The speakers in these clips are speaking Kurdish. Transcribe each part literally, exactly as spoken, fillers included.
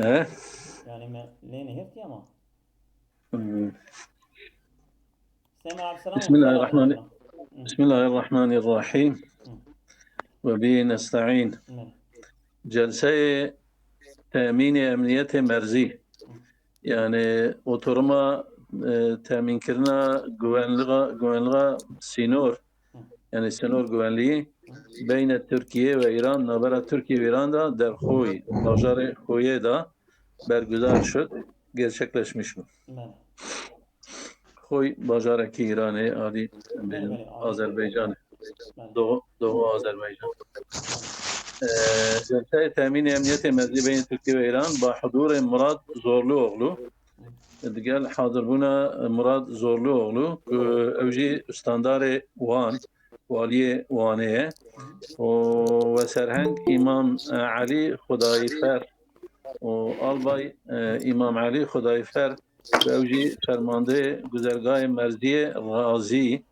He? Yani me lê nehêrtiye ma. Hmm. Seyma Abdüselam. Bismillahirrahmanirrahim. Bismillahirrahmanirrahim. Ve bihi nesta'in. Celseyê temînê emniyetê merzî. Yani oturuma e, temînkirina güvenliğa, güvenliğa sînor, yani sînor güvenliği beyne Türkiye ve İran, navbera Türkiye ve İran da der Xoy, bajarê Xoyê da bergüzar şud, gerçekleşmiş bû. Bele. Xoy bajarekî Îranê, alî Bele, bele, alî. Azerbaycanê. Bele. Doğu, Doğu Azerbaycan. Ee, Celseyê Temînê Emniyetê Merzî beyne Türkiye ve İran ba hudurê Murat Zorluoğlu. Digel hazirbûna Murat Zorluoğlu, ku ew jî standarê Wan, waliyê Wanê ye. Û we serheng Îmam Elî Xwedayîfer û Albay e, Îmam Elî Xwedayîfer, ku ew jî fermandeyê Guzergahê Merziyê Razî,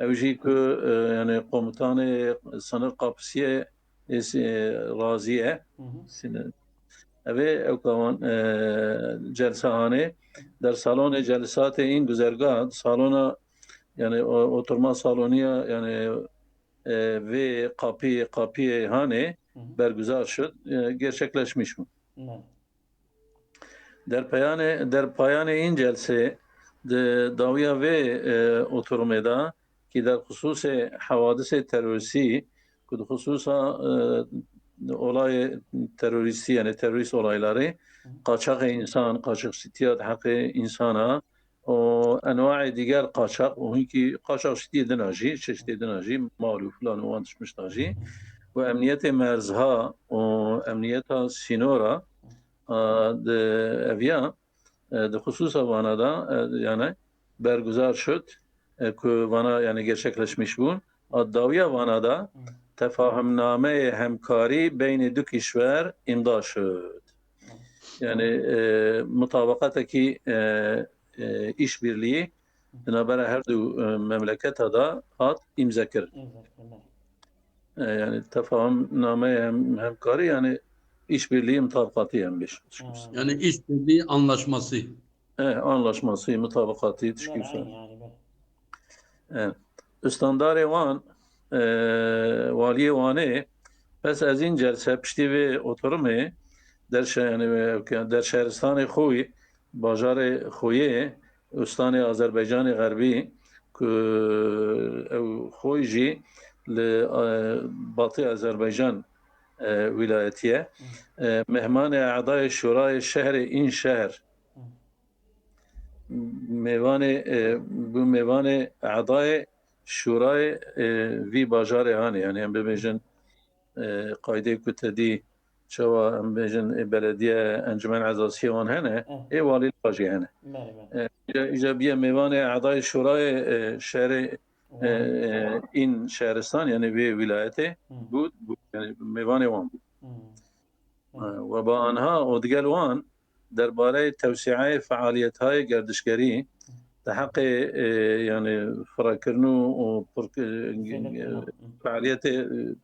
ew jî ku e, yani komutanê sınır kapısiyê êsî Razî ye. Sine- Evê ew kawan e, celsa hanê der salonê celisatê în guzergah, salona yani o- oturma saloniya yani e, vê kapiyê, kapiyê hanê berguzar şud, e, gerçekleşmiş bû. Bele. Derpeyanê, derpayanê în celsê di dawiya vê e, oturumê de ki der xusûsê hewadisê terorîstî, ku di xusûsa e, olayê terorîstî, yani terorîst olayları, qaçaxê însan, qaçaxşitiya di heqê însana û enwaê diger qaçax û hinkî qaçaxşitiyê din a jî, çeşitê din a jî, mal û filan û wan tişmişta jî û emniyetê merzha û emniyeta sînora e, di eviya e, di xusûsa vana da e, yani berguzar şud e, ku vana yani gerçekleşmiş bûn. A dawiya vana da tefahumnameyê hemkarî beynê du kîşwer îmda şud. Yani e, mutabaqatekî e, e, işbirliği di navbera her du e, memleketa da hat îmzekirin. Îmzekirin. E, yani tefahumnameyê hem, hemkarî yani işbirliği mutabakatî em bêjin. Ha. Yani işbirliği anlaşması. E, anlaşması, mutabakatî tişkî wisa. Yani, yani, bele. E, Üstandarê Wan, e, waliyê Wanê, pes ez în celse piştî vê oturumê der şe-, yani, e, der şehristanê Xoyê, bajarê Xoyê, ustanê Azerbaycanê Xerbî, ku ew Xoy jî li e, Batî Azerbaycan e, wîlayetî ye. E, mehmanê edayê şurayê şehrê în şehr. Mêvanê e, bû mêvanê edayê şurayê e, vî bajarê hanê. Yani em bibêjin e, qaydê ku te dî çawa em bêjin e, belediye encûmen ezasiyê wan hene, Eh. Ê walî la jî hene. Bele, bele. E, îja, îja biye mêvanê edayê şurayê e, şehrê e, e, în şehristan, yani vê wîlayetê Hı. bû, bû yani mêvanê wan bû. Hı. E, we ba anha û digel wan derbareyê tewsîayê fealiyetayê gerdişgerî di heqê e, yani firakirin û, û pir, e, Zêdekirin, hı. fealiyetê e,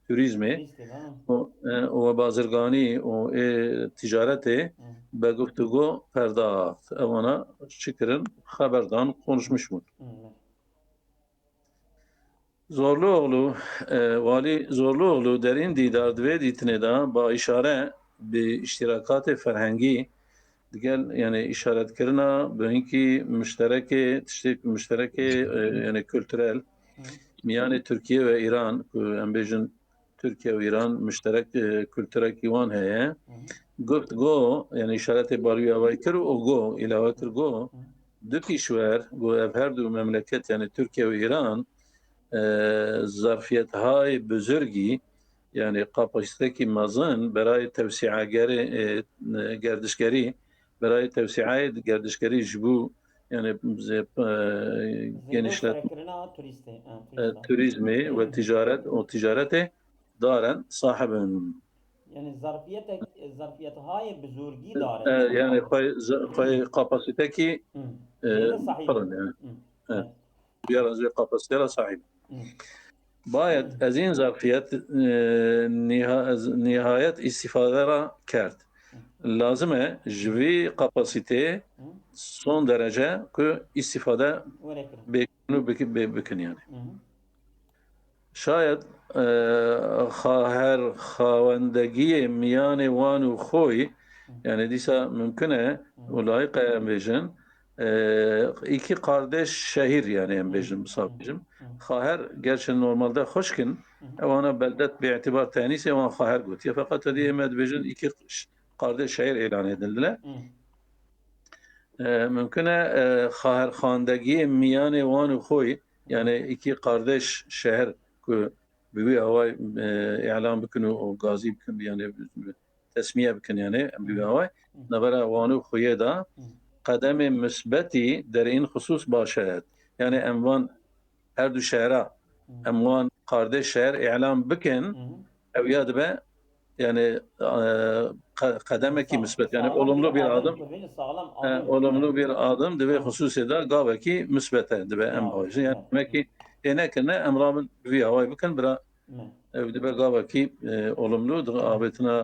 turîzmê Lîstê de, ha. û e, û we bazirganî û ê ticaretê Hı. be guftûgo perdaxt. Ewana çi kirin? Xeber dan, konuşmuş bûn. Hı, bele. Zorluoğlu, e, walî Zorluoğlu derîn dîdar di vê dîtinê de ba îşare bi îştîrakatê ferhengî digel, yani îşaretkirina bi hinkî muşterekê, tiştê muşterekê e, yani kulturel Hı. miyanê Tirkiye ve Îran, ku em bêjin Tirkiye û Îran muşterek e, kulturekî wan heye. Hı. Guft go, yani îşaretê balûyê avayî kir û go, îlave kir go, Hı. du kîşwer, go ev her du memleket, yani Tirkiye û Îran, e, zarfiyethay buzurgî, yani kapasîtekî mezin berayê tewsîagerê, e, gerdişgerî, berayê tewsîayê gerdişgerî ji bo, yani, e, genişlet Zêde kirina turîstê, ha, e, turîsta. turizmê ve ticaret û ticaretê daren sahibin. Yani zarfiyetek, zarfiyethay buzurgî E, dare. yani xwe, xwe kapasîtekî Hı. e, Zêde sahîb. Pardon, yani. Hı. Evet. Biraz bir kapasiteye sahip. Hı. Bayet ez în zarfiyet e, niha-, ez-, nihayet îstîfade ra kerd. Lazim e ji vî kapasiteyê Hı. son derece ku îstîfade Were kirin. bêkin û biki-, bê-, bikin yani. Hı hı. Şayet, e, xaher xawendegiyê miyanê wan û xwe, Hı. yani dîsa mümkün e Hı. û layîq e em bêjin, e, iki kardeş şehir yani em Hı. bêjin, misal Hı. bêjim. Hı. Xaher gerçi normalde xwişk in, Hı hı. ewana beldet bi îtibar tenîsê wan xaher gotiye. Feqet hediye me dibêjin iki ş-, kardeş şehir îlan edildiler. Hı. E, mümkün e, e, xaherxandegiyê miyanê wan û xwe, yani iki kardeş şehir ku bi wî haway, e, îlan bikin û, û gazî bikin, yani tesmiye bikin, yani em bi wî Hı. haway. Hı. Navbera wan û xwe de Hı. qedemê misbetî derê în xisûs başe. Yani em van her du şehra, Hı. em wan kardeş şehir îlan bikin, Hı. ew ya dibe, yani, e, qe-, qedemekî Sağ-, misbet, yani sağlam olumlu bir bir adım adım, kuvveni sağlam e, adım. olumlu bir adım divê Ha. xisûsê de gavekî misbet e, dibe em Ha, bajin. Yani evet. demek ki ê nekirine em rabin bi vî haway bikin, bira Ne. ev dibe gavekî, e, olumlu, di Hı. avêtina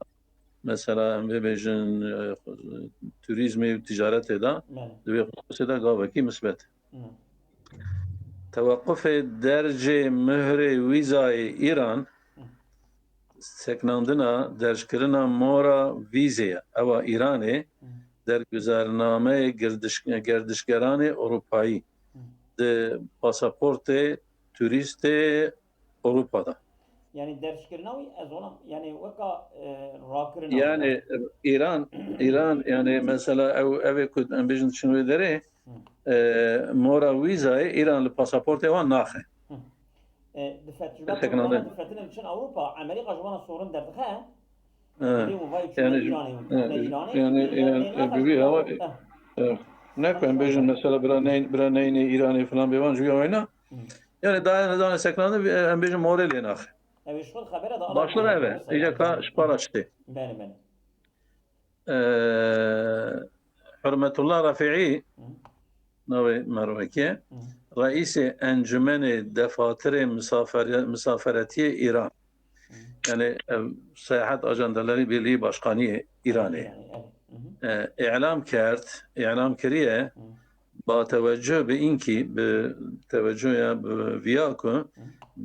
mesela em bibêjin, e, turizmê û ticaretê de Bele. divê xisûsê de gavekî misbet. Hı. Tewequfê dercê mihrê wîzayê Îran, Hı. seknandina derckirina mora vîzê ye. Ewa Îranê Hı. derguzarnameyê girdiş-, gerdişgeranê Ewropayî Hı. di pasaportê turîstê Ewropa de. Yani derskirina wî ez ona, yani weka, e, rakirina Yani wî. Îran, Îran yani mesela ew, ev ê ku em bêjin çin wê derê, Hı. e, mora wîzayê Îran li pasaportê wan naxe. Hı. E, difet-, ji ber Seknandin. Kurdan difetinin çin Ewropa, Amerîka ji wana sorin derdixe. Evet. Dê û vay çûne Yani, Îranê û evet, ne Îranê. yani, E, yani, ne e, naxe bi vî ji hava, Ewropa. e, ne ku em bêjin mesela bira neyn, bira neynê Îranê falan bê wan ji wî hawayna. Hı. Yani daha ne daha seknandin, e, em bêjin morê lê naxe. Ew ji xwe xebera da Başlık eve, îca ka ji para ştê. Bene, bene. Ee, Hurmetullah Rafi'i, Hı. navê merwekê, Hı. Reîsê Encûmenê Defatirê Misafere-, Misaferetiyê Îran. Hı. Yani, e, Seyahat Ajandaları Birliği Başkanı Îranê. Yani, evet. Hı hı. E, îlam kerd, îlam kiriye, Hı. ba teweccüh bi inkî, bi teweccüh ya bi viya ku Hı.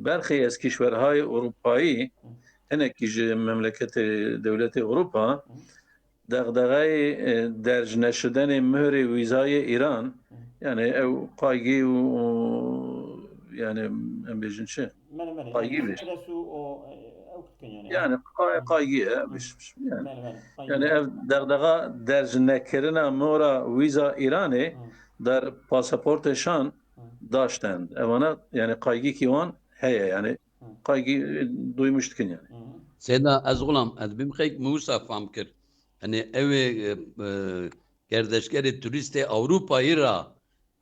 berxê ez kîşwerhayê Ewropayî, Hı. hinekî ji memleketê dewletê Ewropa, Hı. dexdexeyê, e, dercneşidenê mihrê wîzayê Îran, Hı. yani ew qaygî û, û, yani em bêjin çi? Mene, mene, Qaygî yani bêj. stres û o, e, ew dikin yani. Yani qay-, qaygî ye, Hı. biş-, biş-, yani. Mene, mene, qaygî. Yani ev dexdexa dercnekirina mora wîza Îranê Hı. der pasaportê şan Hı. daşten. Evana yani qaygî ki wan heye yani Hı. qaygî, e, duymuş dikin yani. Hı. Seyda, ez xulam, ez bim xeyk mi wisa fam kir. Hani ew ê, e, e, gerdeşgerê turîstê Ewropayî ra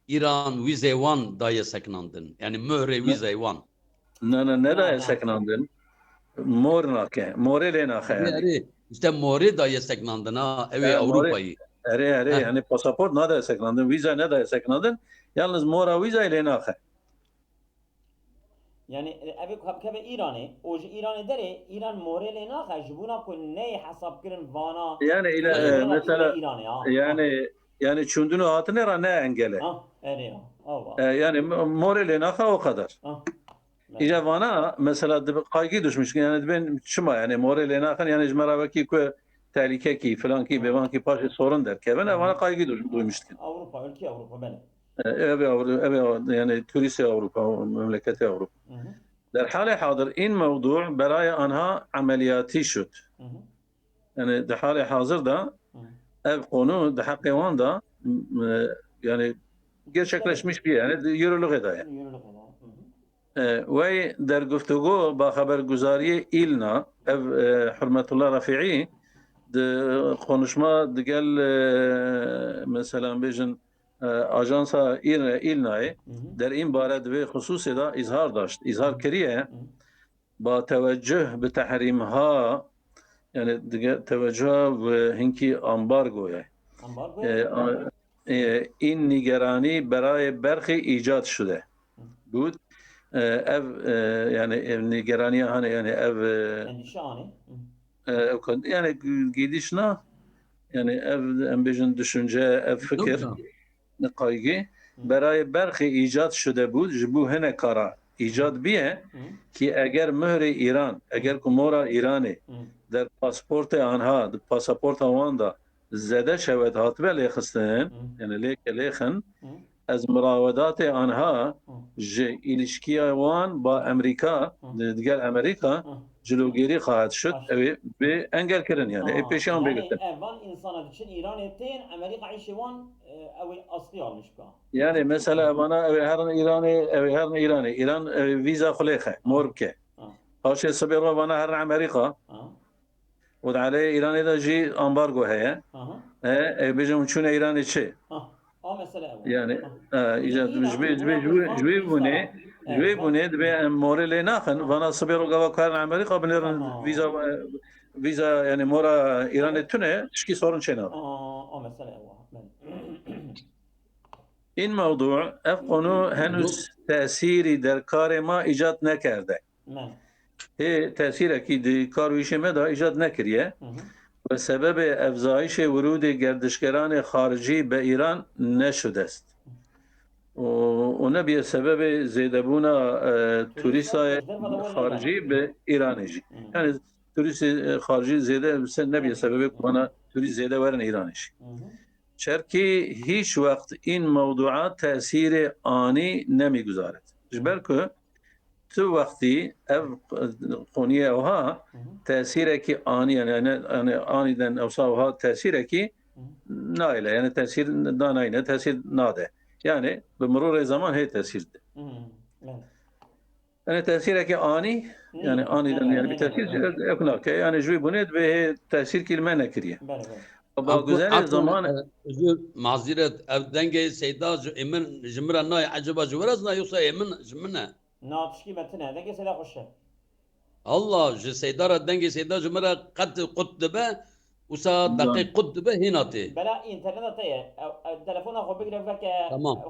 Îran wîzê wan daye seknandin. Yani möhrê Ne- wîzê wan. Ne, ne, ne Na, daye na. seknandin. Mor nake. Morê lê naxe Erê, yani. erê. İşte morê daye seknandin ha, ew ê Ya, morê- Ewropayî. Erê, erê, Heh. yani pasaport nadaye seknandin, vîza nedaye seknandin. Yalnız mora vîzayê lê naxe. Yani, e, ev ê ku hevkeve Îranê, û ji Îranê derê, Îran morê lê naxe, ji bona ku neyê hesabkirin vana, Yani ile, neyê e, vana mesela, Îranê, ha. yani, yani çûndin û hatinê ra ne engel e. Ha, erê, ha. Ava. E, yani m-, morê lê naxe o kadar. Ha. Îca vana, mesela, dibe qaygî duşmuş, yani dibên çima, yani morê lê naxin, yani ji me ra wekî ku tehlîkekî, filankî, Hı. bêvankî paşê sorin derkevin, Hı. evana qaygî duş-, duymuş dikin. Ewropa, ülke Ewropa, bele. E, ev Ewro-, ev Ewro-, yani turîstê Ewropa, memleketê Ewropa. Hı hı. Der halê hazir în mewdu berayê anha emeliyatî şud. Hı hı. Yani di halê hazir de Hı. ev konu di heqê wan de, m-, e, yani gerçekleşmiş bir yani di yürürlüğe de yani. Yürürlüğe de. Hı hı. E, wey der guftûgo ba xeberguzariyê Îlna, ev, e, Hurmetullah Rafi'i di konuşma digel, e, mesela bêjin, e, ajansa Îl-, Îlnayê Hı hı. der în bare di vê xisûsê de îzhar daşt, îzhar Hı hı. kiriye. Hı hı. Ba teweccüh bi tehrîmha, yani dige teweccüha bi hinkî ambargoye. Ambargo? E, a-, e, în nîgeranî berayê berxê îcad şude. Hı. Gut, e, ev, e, yani ev nîgeraniya hane, yani ev, e, Endişe hane. Hı. e, ev kon-, yani gidişna, Yani ev, em bêjin, düşünce, ev fikir, kaygı, berayê berxê îcat şude bû, ji bo hinek kara îcat biye, ki eger muhrê Îran, eger ku mora Îranê der pasportê anha, di pasaporta wan de zêde şewet hatibe lêxistin, yani lêke lêxin, ez mirawedatê anha ji îlişkiya wan ba Amerîka, di-, digel Amerîka, cilogêrî xahet şut, ew ê bi engel kirin, yani ê pêşiyan bê girtin. Ev van insana diçin Îranê tên, Amerîka îşê wan, e, ew ê askî almiş bika. Yani mesela vana ew ê herin Îranê, ew ê herin Îranê. Îran, e, vîza xwe lêxe, mor bike. Paşê sibê re vana herin Amerîka. Û di aleyê Îranê de jî ambargo heye. Aha. E, e, bêjin hûn çûne Îranê çi? Ha, a mesele ew e. Yani, ha, e, îca, ji vê, ji vê, ji vê, ji vê bûnê, ji vê bûnê divê em morê lê naxin. Vana sibê ro gava karin Amerîka binêrin vîza, e, vîza, yani mora Îranê tune, tişkî sorin çênabe. A, a mesele ew e. Belê. În mewdu, ev konu henüz tesîrî der karê ma îcat nekerde. Hê tesîrekî di kar û îşê me de îcad nekiriye ve sebebê evzayişê wirûdê gerdişgeranê xaricî be Îran neşudest. Û, û nebiye sebebê zêdebûna, e, turîstayê xaricî bi Îranê jî. Yani turîstê, e, xaricî zêde se-, nebiye sebebê ku vana turîst zêde werin Îranê jî. Çerkî hîç wext în mewdua tesîrê anî nemîguzaret. Ji ber ku tu wextî ev qoniyê ewha tesîrekî anî, yani, yani, yani aniden ewsa ewha tesîrekî nayêle, yani tesîr danayne, tesîr nade. Yani bi mirorê zaman hê tesîr dide. Yani tesîrekî anî, yani aniden yani bir tesîr ew nake. Yani ji wî bûnê divê hê tesîrkî li me nekiriye. Ba guzerê zaman, e, ji mazîret, ev dengê Seyda ji ê min, ji min re nayê, eceba ji we re zina yoksa ê min, ji min e? Na, tişkî me tune. Dengê Seyda xweş e. Allah, ji Seyda re, dengê Seyda ji min re qet qut dibe, wisa deqê qut dibe, hêna tê. Bela înterneta te ye. Ew, ew, telefona xwe bigire, veke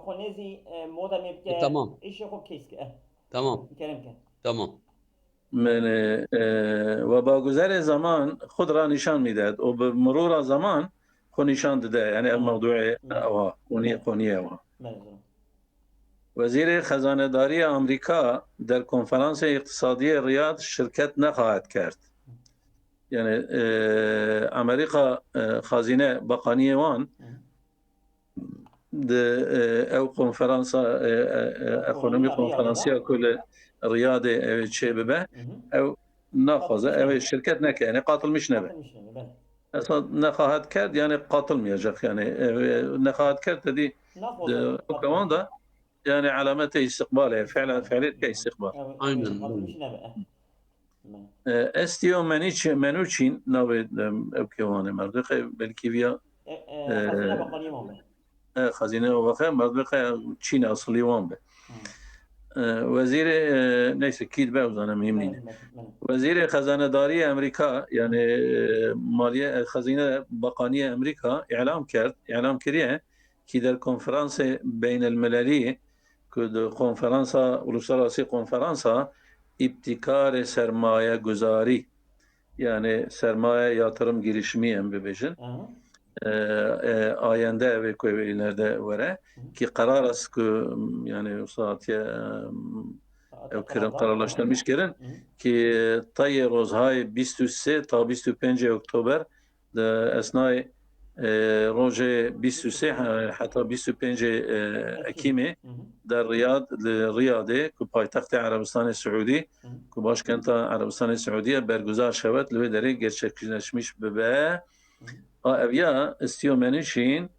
xwe nêzî, e, modemê bike. E, tamam. Îşê xwe kês ke. Tamam. Kerem ke. Tamam. Min, e, e, we ba guzerê zaman xwe di ra nîşan mîdet û bi mirora zaman xwe nîşan dide. Yani ev mewduê ewa, koniyê, koniyê ewa. Wezîrê Xezanedariya Amerîka der Konferansê Îqtisadiyê Riyad şirket nexahet kerd. Yani, e, Amerîka, e, Xazîne Bakaniyê wan di, e, ew konferansa, e, e, e, ekonomî konferansiya ku li Riyadê ew ê çê bibe, ew naxwaze, ew ê şirket neke, yani katılmış nebe. Esas nexahet kerd, yani katılmayacak, yani, e, nexahet kerd, te dî di ew kewan de, yani alametê îstiqbalê, fiilen, fiilê dike îstiqbal. Aynen. E, Estio Meniç-, Menuçin navê, e, ew kewanê merdê xwe belkî viya, e, e, e, xezîne bakaniyê wan be. E, xezîne û vexe merdê xwe Çîn asilî wan be. E, wezîrê, e, neyse, kî dibe ew zane, muhîm nîne. Wezîrê Xezanedariyê Amerîka, yani, e, Maliye, e, Xezîne Bakaniyê Amerîka îlam kerd, îlam kiriye, ki der konferansê beynelmilelî, ku di konferansa, uluslararası konferansa îbtîkarê sermayeguzarî, yani sermaye yatırım girişimi em bibêjin, e, e, ayende ev ê ku ev ê ileride were, ki qerar est ku, yani, wisa hatiye, e, ew kirin, kararlaştırmış kirin, ki tayê rozhayê bîst û sê ta bîst û pêncê Oktober, di esnayê, e, rojê bîst û sê he-, heta bîst û pêncê, e, Ekîmê de Riyad, li Riyadê, ku paytextê Erebistanê Siûdî, ku başkenta Erebistanê Siûdî ye, berguzar şewet, li wê derê gerçekleşmiş bibe. A ev ya Estio Menişîn,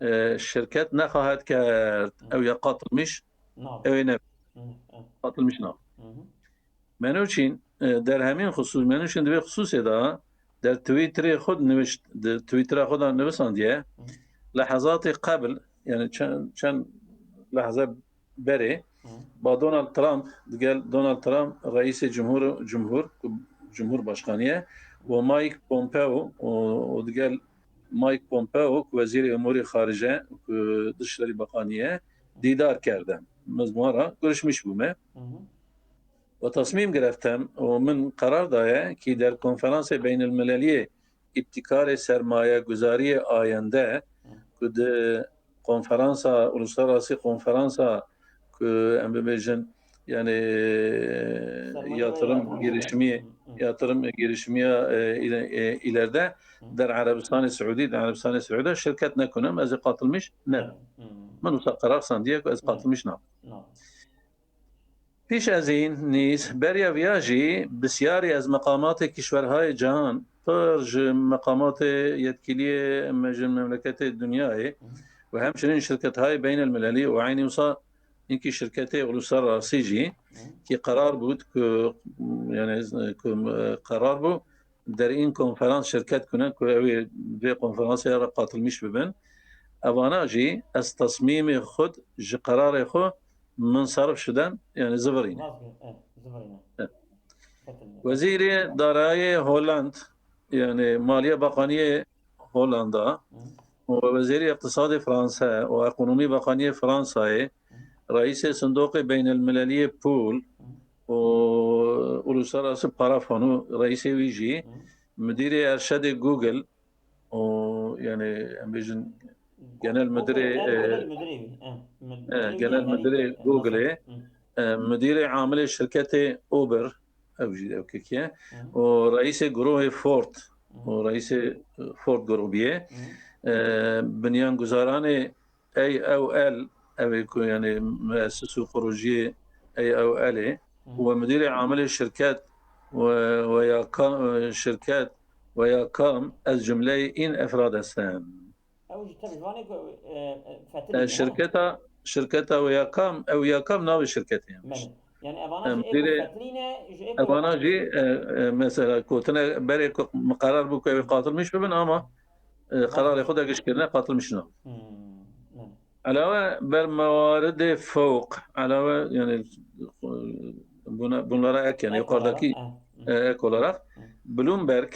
e, şirket nexahet kerd, ew ya katılmış, ew ê ne katılmış na. Menûçîn, e, der hemîn xisûs, Menûçîn di vê xisûsê de der Twitterê xwe nivişt, di Twittera xwe de nivisandiye, lehezatê qebl, yani çend, çend lehze berê, ba Donald Trump, digel Donald Trump, reîsê cumhur, cumhur, ku cumhurbaşkanî ye, û Mike Pompeo, û, û digel Mike Pompeo, ku wezîrê umûrê xarice, ku dişlerî bakanî ye, dîdar kerdem. Ez bi wan re görüşmüş bûme. Ve tasmîm gireftem û min qerar daye ki der konferansê beynelmileliyê îbtîkarê sermayeguzariyê ayende ku di konferansa, uluslararası konferansa ku em bibêjin, yani yatırım girişimi, yatırım girişimiya e, ile- e, ileride der Erebistanê Siûdî, der Erebistanê Siûdî şirket nekunim, ez ê katılmış nebim. Min wisa qerar sandiye ku ez katılmış nabim. Pîş ez în nîz, beriya viya jî bisyarî ez meqamatê kîşverhayê cihan, pir ji meqamatê yetkîliyê me ji memleketê dinyayê û hemçinin şirkethayê beynelmilelî û eynî wisa hinkî şirketê uluslararası jî kî qerar bû ku, yani ku, e, qerar bû derîn konferans şirket kune ku ew ê vê konferansê re qatilmiş bibin. Evana jî ez tesmîmê xud ji qerarê xwe minsarif şiden, yani zivirîne. Vazgeç, evet, zivirîne. Evet. Katılmıyor. Wezîrê Darayê Holland, yani Maliye Bakaniyê Hollanda Hı. û Wezîrê Îqtisadê Fransa û Ekonomî Bakaniyê Fransayê, Reîsê Sindoqê Beynelmileliyê Pûl û Uluslararası Para Fonu Reîsê wî jî, Hı. Müdîrê Erşedê Google û, yani em bêjin genel müdürê, e, genel müdürê wî, e, e, müdürê genel müdürê Google'ê, e, müdürê amilê şirketê Uber, ew jî ew kekî ye, û reîsê guruhê Ford, û reîsê, e, Ford grubiyê, e, binyanguzaranê A O L, ew ê ku, yani, müessis û kuruciyê A O L'ê, û we müdürê amilê şirket, we, we ya kam, e, şirket, we ya kam, ez cümleyê în efrad estem. Ew jî tevî vanê ku, e, e, fetilî E, ne? Şirketa, şirketa we ya kam, ew ya kam navê şirketê ye. Belê. Yani evana Em, jî ê ku bire-, fetilî ne, jî ê ku evana jî, e, e, mesela, gotine berê ku min qerar bû ku ew ê qatilmiş bibin, ama, e, qerarê xwe de giş kirine, qatilmiş nabin. Hmm, belê. Elawe ber mewaridê fewq, elawe, yani, e, buna, bunlara ek, yani, Ek yukarıdaki, olarak, e, e, ek olarak, Bloomberg,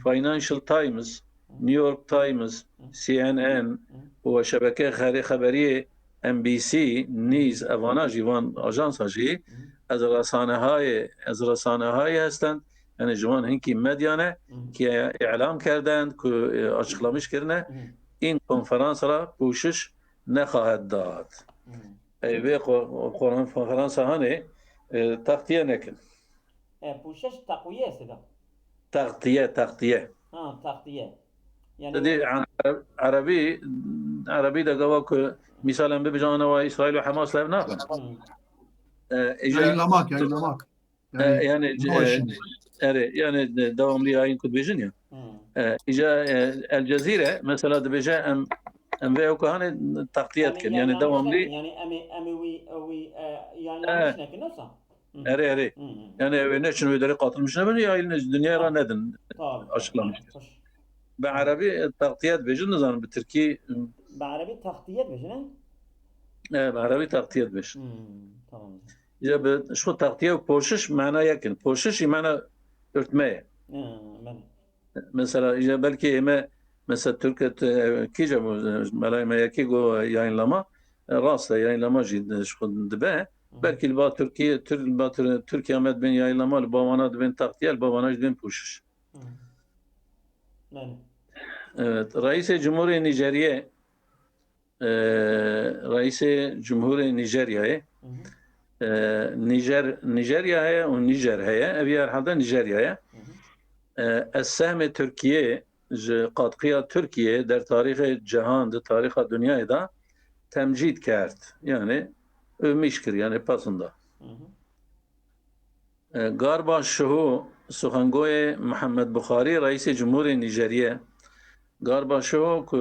Financial Times, New York Times, C N N û şebeke xerê xeberiyê N B C News, evana jî van ajansa jî, ez resanehayê, ez resanehayê hestin, yani ji wan hinkî medya ne, ki îlam kerdin, ku, e, açıklamış kirine, în konferans ra pûşiş nexahet dat. Ey vê ko-, konferansa hanê, e, taxtiye nekin. E, pûşeş teqwiye sida. Taxtiye, taxtiye. Ha, taxtiye. Yani Didî, a-, Erebî, Erebî de gava ku mîsal em bibêjin, ana wa Îsraîl û Hamas lev naxin. Hmm. E, îja Yayınlamak, yayınlamak. E, Yani, yani, e, navaşin. Erê, yani, e, devamlı yayın ku dibêjin ya. Hmm. E, îja, e, El Cezîre, mesela dibêje em, em vê ew ku hanê taxtiye dikin. Yani, devamlı. Yani, em ê, em ê wî, wî, e, yayınlamış nekin, wisa? Hı. Erê, erê. Hı, hı. Yani ew ê neçin wê derê qatilmiş nebin ya yine dünyaya ra nedin. Tabii, tabii. Açıklamış. Hoş. Bi Erebî, e, taxtiye dibêjin, nizanim bi Tirkî. Bi Erebî taxtiye dibêjin, he? E, bi Erebî taxtiye dibêjin. Hı, tamam. Ya bi, şu taxtiye û poşiş mana yekin. Poşiş jî mana örtme ye. Hı, belê. Mesela, îja belkî ême, mesela, Türkiye, e, kîja bû, e, belay me yekî got yayınlama, e, rast e, yayınlama jî, e, ji xwe dibe. Hı hı. Belkî li ba Tirkiye, Tür-, li ba Tür-, Tirkiye me dibên yayınlama, li ba wana dibên taxtiye, li ba wana jî dibên pûşiş. Hı. Yani. Evet, Reîsê Cumhurê Nîjeriyê, e, Reîsê Cumhurê Nîjeryayê, Hı hı. e, Nîjer, Nîjerya heye û Nîjer heye. Ev ya herhalde Nîjerya ye. Hı hı. E, ez sehmê Tirkiyê ji qatqiya Tirkiyê der tarîxê cihan, di tarîxa dinyayê de temcîd kerd. Yani övmüş kir, yani pasında. Hı hı. E, Garba Şiho, suxengoyê Mihemed Buxarî, Reîsê Cumhurê Nîjeriyê. Garba Şiho ku,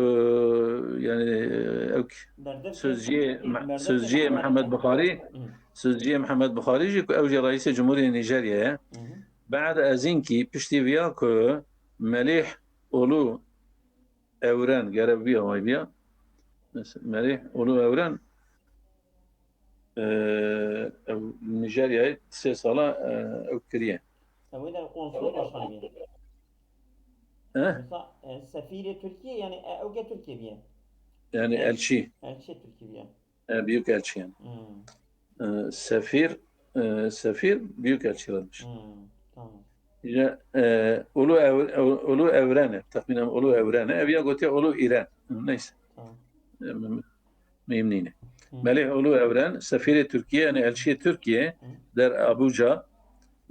yani, ew sözciyê, sözciyê Mihemed Buxarî, sözciyê Mihemed Buxarî jî ku ew jî Reîsê Cumhurê Nîjeryê ye. Hı hı. Bad ez înkî piştî viya ku Melîh Ulu Ewren, gere viya way viya. Mes-, Melîh Ulu Ewren, e, ew Nîjeryayê sê sala, e, ew kiriye. Ew ê de konsolê başkanê bîye. He? Mesela, e, sefîrê Tirkiyê, yani, e, ew ke Tirkiyê bîye. Yani elçî. Elçî Tirkiyê bîye. E, büyükelçi yani. Hmm. E, sefîr, e, sefîr, büyükelçi yazmış. Hmm, tamam. Îja, e, Ulu Ev-, Ulu Evren e. Texmînen Ulu Evren e. Ev ya gotiye Ulu Îren. Neyse. Tamam. E, mim-, Mühim nîne. Hı. Melih Ulu Evren, sefîrê Tirkiye, yani elçiyê Tirkiye Hı. der Abuja,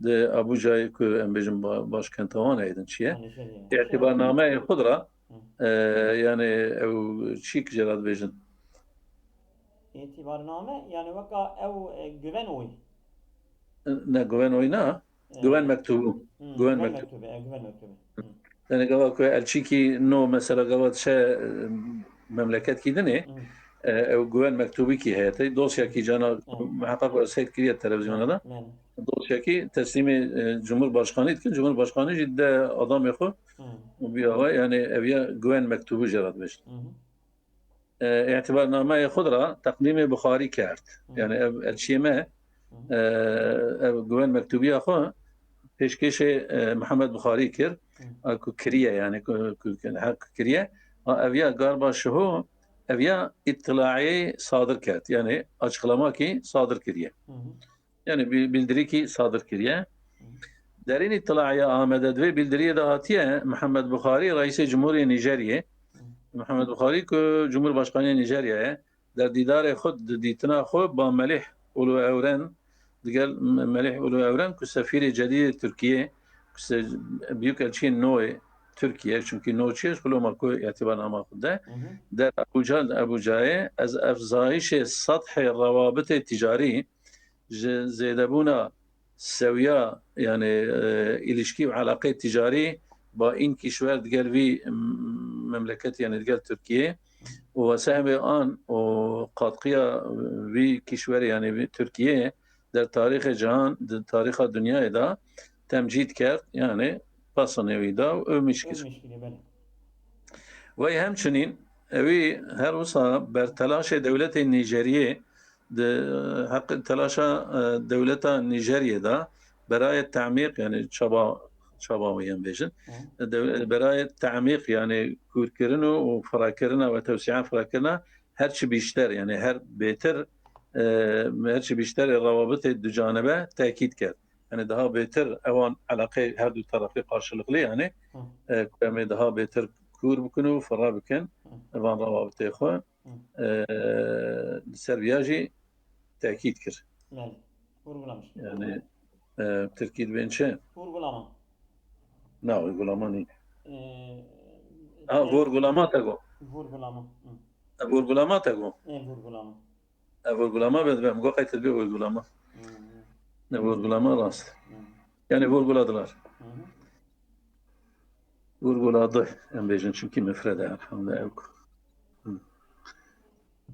di Abucayê ku em bêjin ba-, başkenta wan e, êdin çi ye? Yanî şey yani. Îtibarnameyê xwe ra, Hı. e, yani ew çîk jê re dibêjin? Îtibarname, yani weka ew, e, güvenoy. Ne, güvenoy na. E, Güven mektubu. Hı, Güven güven mektubu. mektubu, e, güven mektubu. Hı. Yani gava ku elçîkî no mesela gava dişe, e, memleketkî dinê, Hı. e, ew güven mektubîkî heye. Te dosyakî cana Hı. muheqeq we seyr kiriye televizyona da. Yani. Dosyakî teslîmê, e, Cumhurbaşkanî dikin. Cumhurbaşkanî jî de adamê xwe Hı. û bir ava yani ev ya güven mektubu jê re dibêjin. Hı hı. e, îtibarnameyê xwe ra teqdîmê Buxarî kerd. Hı. Yani ev elçiyê me, Hı. e, ev güven mektûbiya xwe pêşkêşê, e, Mihemed Buxarî kir. Hı. A ku kiriye yani ku, ku, ku, ha ku kiriye. A ev ya garba şiho, ev ya îtilaiyê sadir kerd. Yani açıklamakî sadir kiriye. Hı hı. Yani bi-, bildirîkî sadir kiriye. Derîn îtilaiya Amede di vê bildiriyê de hatiye, Mihemed Buxarî, Reîsê Cumhurê Nîjeriyê, Mihemed Buxarî ku Cumhurbaşkanê Nîjerya ye, der dîdarê xwe, di dîtina xwe ba Melih Ulu Evren, digel Me-, Melih Ulu Evren ku sefîrê cedîdê Tirkiyê, ku se-, büyükelçiyê nû yê Tirkiye, çunkî nû çi ye, xuloma ku îtibarnama xwe de, Hı hı. der Abuja, Abucayê, ez efzayişê sethê rewabitê ticarî, ji zêdebûna sewiya, yani, e, îlişkî û eleqeyê ticarî ba în kîşwer digel vî, m-, memleketî, yani digel Tirkiyê û wesehmê an û qatqiya vî kîşwerê, yani vî Tirkiyê der tarîxê cihan, di tarîxa dinyayê de temcîd kerd, yani pesanê wî da û övmîş kir. Övmîş kir, belê. Wey hemçinîn ewî her wisa ber telaşê dewletê Nîjeriyê di heq telaşa, e, dewleta Nîjeriyê de berayê temîq, yani çaba, çaba wî em bêjin, Hı. dew-, berayê temîq, yani kûrkirin û, û firakirina we tewsîa firakirina her çi bîşter, yani her bêtir, e, her çi bîşter ê rewabitê ducanebe tekîd kerd. Yani daha bêtir ewan eleqeyê her du terefî karşılıklı yani, Hı. e, ku em ê daha bêtir kûr bikin û fira bikin Hı. van rewabitê xwe. Hı. E, li ser viya jî tekîd kir. Belê. Vurgulamış. Yani, e, Tirkî dibên çi? Vurgulama. Na, uygulama nî. E, Ha, e, vurgulama te got. Vurgulama. Hı. E, vurgulama te got. E, vurgulama. E, vurgulama be, be, go qeyt be uygulama. Hı, hı. Ne vurgulama rast. Hı. Yani vurguladılar. Hı hı. Vurguladı. Em bêjin çünkü mifred e, elhamdülillah. Hı.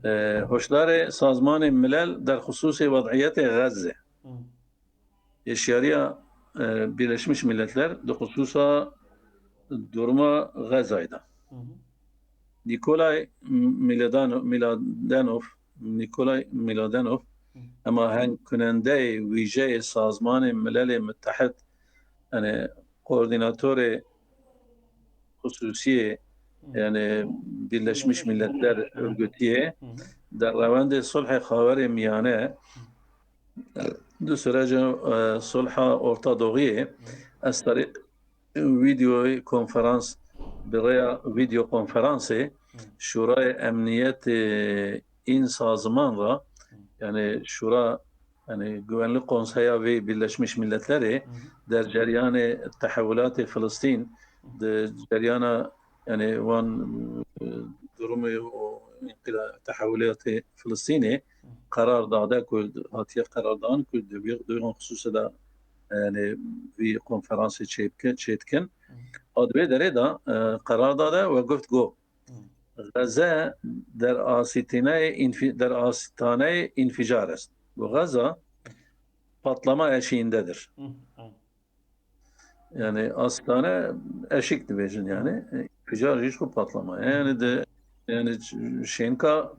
E, hoşdarê Sazmanê Milel der xusûsê wed'iyetê Gazze. Hı. Hêşiyariya, e, Birleşmiş Milletler di xusûsa duruma Gazayê de. Hı hı. Nikolay Miladano-, Miladenov, Nikolay Miladenov, Hı. hemahengkunendeyê wîjeyê Sazmanê Milelê Mitehid, yani koordînatorê xusûsiyê, Hı. yani Birleşmiş Milletler Örgütüyê, Hı hı. der rewendê sulhê Xaverê Miyane, Hı. di sürecê, e, sulha Orta Doğuyê, Hı. ez tarî-, videoyê konferans, bi rêya video konferansê Hı. Şurayê Emniyetê în sazman ra, Hı. yani şura, yani Güvenlik Konseya vê Birleşmiş Milletlerê Hı hı. der ceryanê tehewulatê Filistîn, Hı. di ceryana, yani wan, e, durumê û înqila-, tehewulatê Filistînê Hı. qerar dade ku hatiye qerar dan ku di vî, di van xusûsê de, yani vî konferansê çêbike-, çêdikin. Hı. A di vê derê de, e, qerar dade we guft got, Hı. Gazze der asîtineyê înfî-, der asîtaneyê înfîcar est. Bu Gaza patlama eşiğindedir. Hı, aynen. Yani asîtane eşik dibêjin yani. Hı. Înfîcar jî xwe patlama. Yani de, yani şênka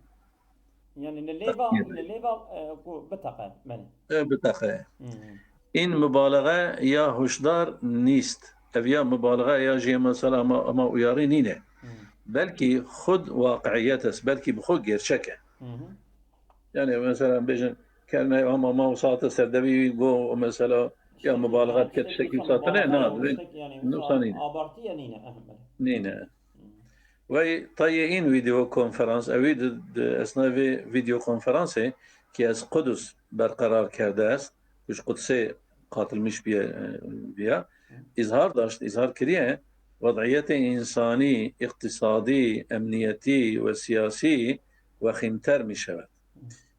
Yani li lêva, li lêva, e, ku biteqe, belê. E, biteqe. Hı hı. În mubalexe ya huşdar nîst. Ev ya mubalexe ya jî mesela ama, ama uyarî nîne. Hı. Belkî xud waqiiyet est, belkî bi xwe gerçek e. Hı hı. Yani mesela bêjin, kelme ama ma saate serdevî go mesela Ya mubalaxa dike, tiştekî wisa tune, na, wisa nîne. Abartî ya nîne, eh, belê. Nîne. Wey tayê în video konferans, ewî di, di esna vê video konferansê ki ez Qudus berqerar kerde est, ku ji Qudsê qatilmiş biye, e, viya, îzhar daşt, îzhar kiriye, wad'iyetê însanî, îqtisadî, emniyetî ve siyasî wexîmter mîşewet.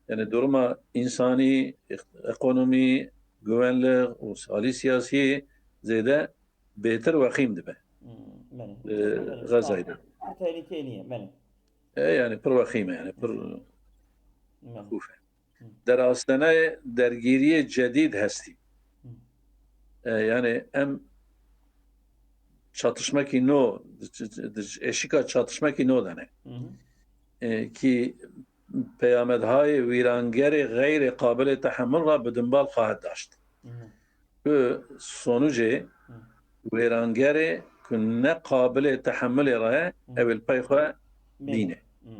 Yani duruma însanî, îq-, ekonomî, güvenlik û halî siyasî zêde bêtir wexîm dibe. Hmm, belê. Ee, Belê, Xezayê de. Pir tehlikeyê niye, belê. E, yani pir wexîm e, yani pir Belê. xûf e. Hı. Der astene dergîriyê cedîd hestî. Hı. E, yani em çatışmekî no, eşika çatışmekî no dene. Hı hı. E, ki peyamedhayê wîrangerê xeyrê qabilê tehemul ra bi dimbal xahet daşt. Hı hı. Ku sonucê Hı. wêrangerê ku ne qabilê tehemulê re ye, Hı. ew ê li pey xwe Bîne. bîne. Hı.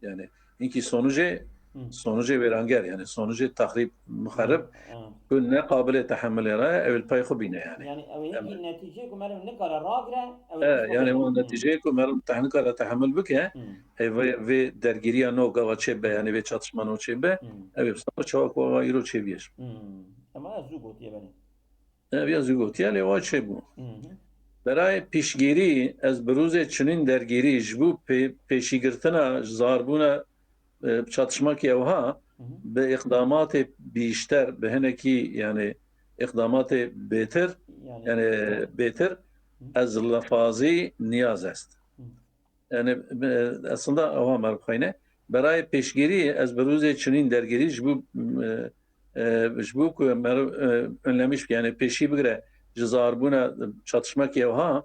Yani, hinkî sonucê, Hı. sonucê wêranger, yani sonucê tahrîb, muxerib, Hı. ku ne qabilê tehemulê re ye, ew ê li pey xwe bîne yani. Yani, ew Em- hinkî netîceyê ku meriv nikare ragire, ew ê E, pey xwe yani bîne. o Hı. netîceyê ku meriv teh-, nikare tehemul bike, Hı. ev vê, vê dergîriya no gava çêbe, yani vê çatışma no çêbe, Hı. ew ê bi sabir çawa ku ava îro çêbiye. Hı. Ama ez zû gotiye belê. Ev ya zû gotiye, lê wa çêbû. Hı hı. Berayê piştgirî, ez birûzê çinîn dergîrî ji bo pê-, pêşîgirtina ji zarbûna, e, çatişmakî ewha Hı hı. bi îqdamatê bîşter, bi hinekî, yani îqdamatê bêtir, Yani, yani bêtir, Hı. ez lefazî niyaz est. Hı. Yani, e, aslında ewa me bixweyne. Berayê pêşgirî ez birûzê çinîn dergirî ji bo, e, e, ji bo ku meriv, e, önlemiş, yani pêşî bigire ji zarbûna çatışmekê ewha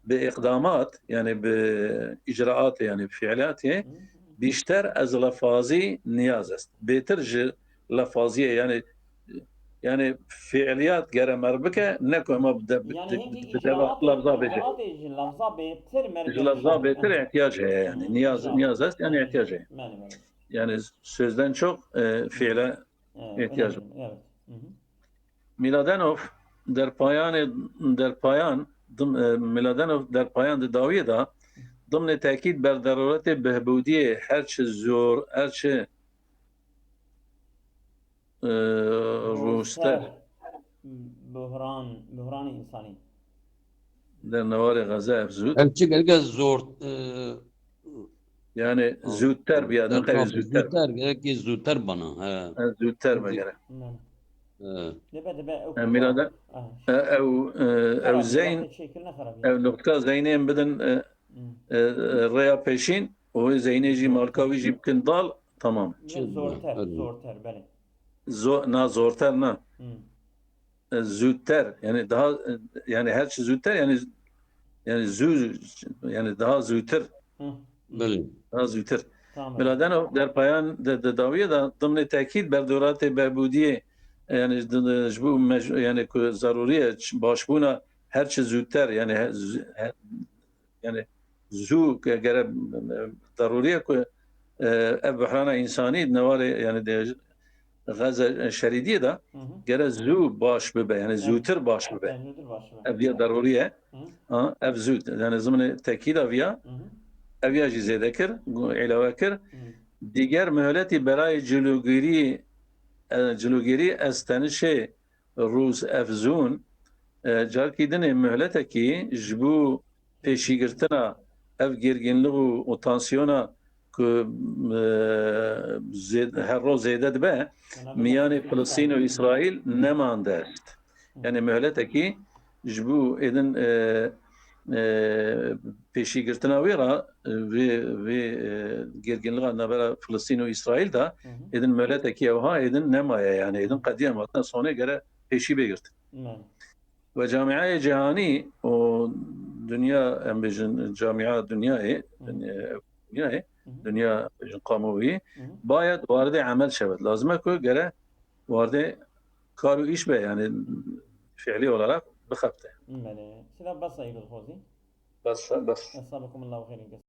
bi îqdamat, yani bi îcraatê, yani bi fiilatê bîşter ez lefazî niyaz est. Bêtir ji lefaziyê, yani, yani fiiliyat gere mer bike, ne ku ema bi de-, bi Yani de-, hinkî bi deva icraatê, lafza bêje. icraatê ji lafza bêtir mer Ji bike lafza nîşan bêtir bide. ihtiyac heye yani. Hı, Niyaz, icraat. niyaz est yani Hı, ihtiyac heye. Belê, belê. Yani sözden çok, e, fiile Evet, ihtiyac önemli, evet. Hı hı. Miladenov derpayanê, derpayan, dim-, e, Miladenov derpayan di dawiyê de dimnê tekîd ber deruretê bihbûdiyê her çi zor, her çi e, Rûster. Rûster. Buhran, buhranê însanî. Der newarê Xeze ev zû. Ev çi gelge zor, e, Yani zûter biya, ne qey zûter. Zûter, gerekî zûter bana, he. Ez zûter me gerek. He. Dibe, dibe, ew Em mîra de, Aha. e, ew, e, ew Xerabî, zeyn, wextê çêkirine xerabî. ew nokta zeynê em bidin, e, Hmm. e, e, rêya pêşîn, û zeynê jî marka wî jî bikin dal, tamam. Çi Zorter, zor? zorter, belê. Zo-, na zorter na. Hmm. E, zûter, yani daha, e, yani her şey zûter, yani, yani zû, yani daha zûtir. Hı. Belê. Daha zûtir. Tamam. Miladeno der payan de, de dawiye de dimnê tekîd ber doratê behbûdiyê, yani de, de, ji bo mec-, yani ku zarûriye ç-, başbûna her çi zûter, yani he-, zû-, he-, yani zû ge-, gere, e, darûriye ku, e, ev buhrana însanî newarê, yani de Xeze şerîdiyê de Hı hı. gere zû baş bibe, yani Evet. zûtir baş bibe. Evet, zûtir baş bibe. Ev ya darûriye. Hı. Ha, ev zû, yani zimnê tekîda viya, Hı hı. ev ya jî zêde kir, gu-, îlawe kir. Hı. Diger muhletî berayê cilogirî, e, cilogirî ez tenişê Rûs Efzûn, e, carkî dinê muhletekî ji bo pêşîgirtina ev gerginlik û, û tansiyona ku, e, zêd-, her roj zêde dibe, miyanê Filistîn û Îsraîl nemande est. Yani muhletekî ji bo êdin, e, e, pêşîgirtina wê re, e, vê, vê, e, gerginliga navbera Filistîn û Îsraîl de, Hı hı. êdin muhletekî ewha êdin nemaye, yani êdin qediya matina sonê gere pêşî bê girtin. Belê. Ve camiayê cîhanî û dinya, em bêjin camia dinyayê, Hı hı. dinya, dinyayê, Hı hı. dinya, em bêjin kamuoyî, Hı hı. bayed wardê emel şewet. Lazim e ku gere wardê kar û îş be, yani fiilî olarak bixebite. Belê. Sila besa îro dixwazî? Bes, bes. Esabekumullahu xeyran.